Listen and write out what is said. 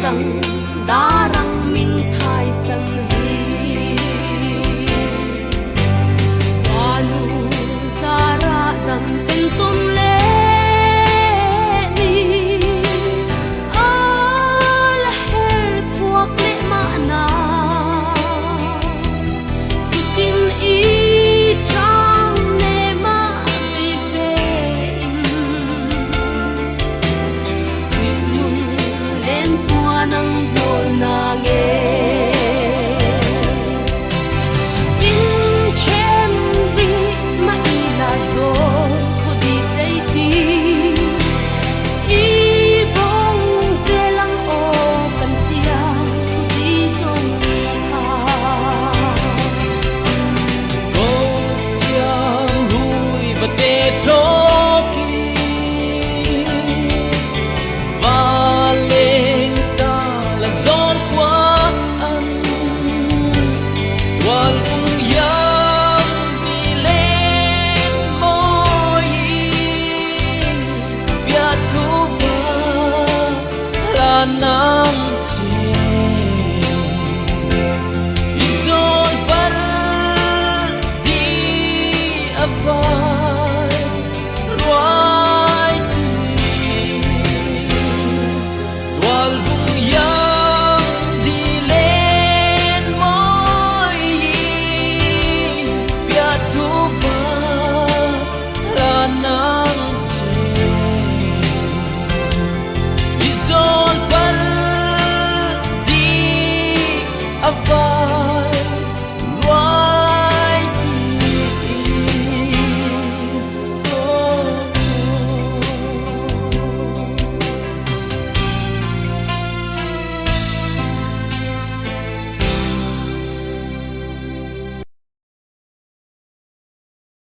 dang darang min chhai san hi. Khuanu zara dam pen tawn leh ni a la her chhuak leh mahna chutin i chang nem a pe ve in suihlung len puan ang hnawl na nge in then rih mah ila zawl thu dit lei ti i vawng zel ang aw kan tia thu ti zawng kha. Ko thiang hui va te thlawkin va leng ta la zawn khua an tual ung iang ti leng mawiin biathu va hlan na.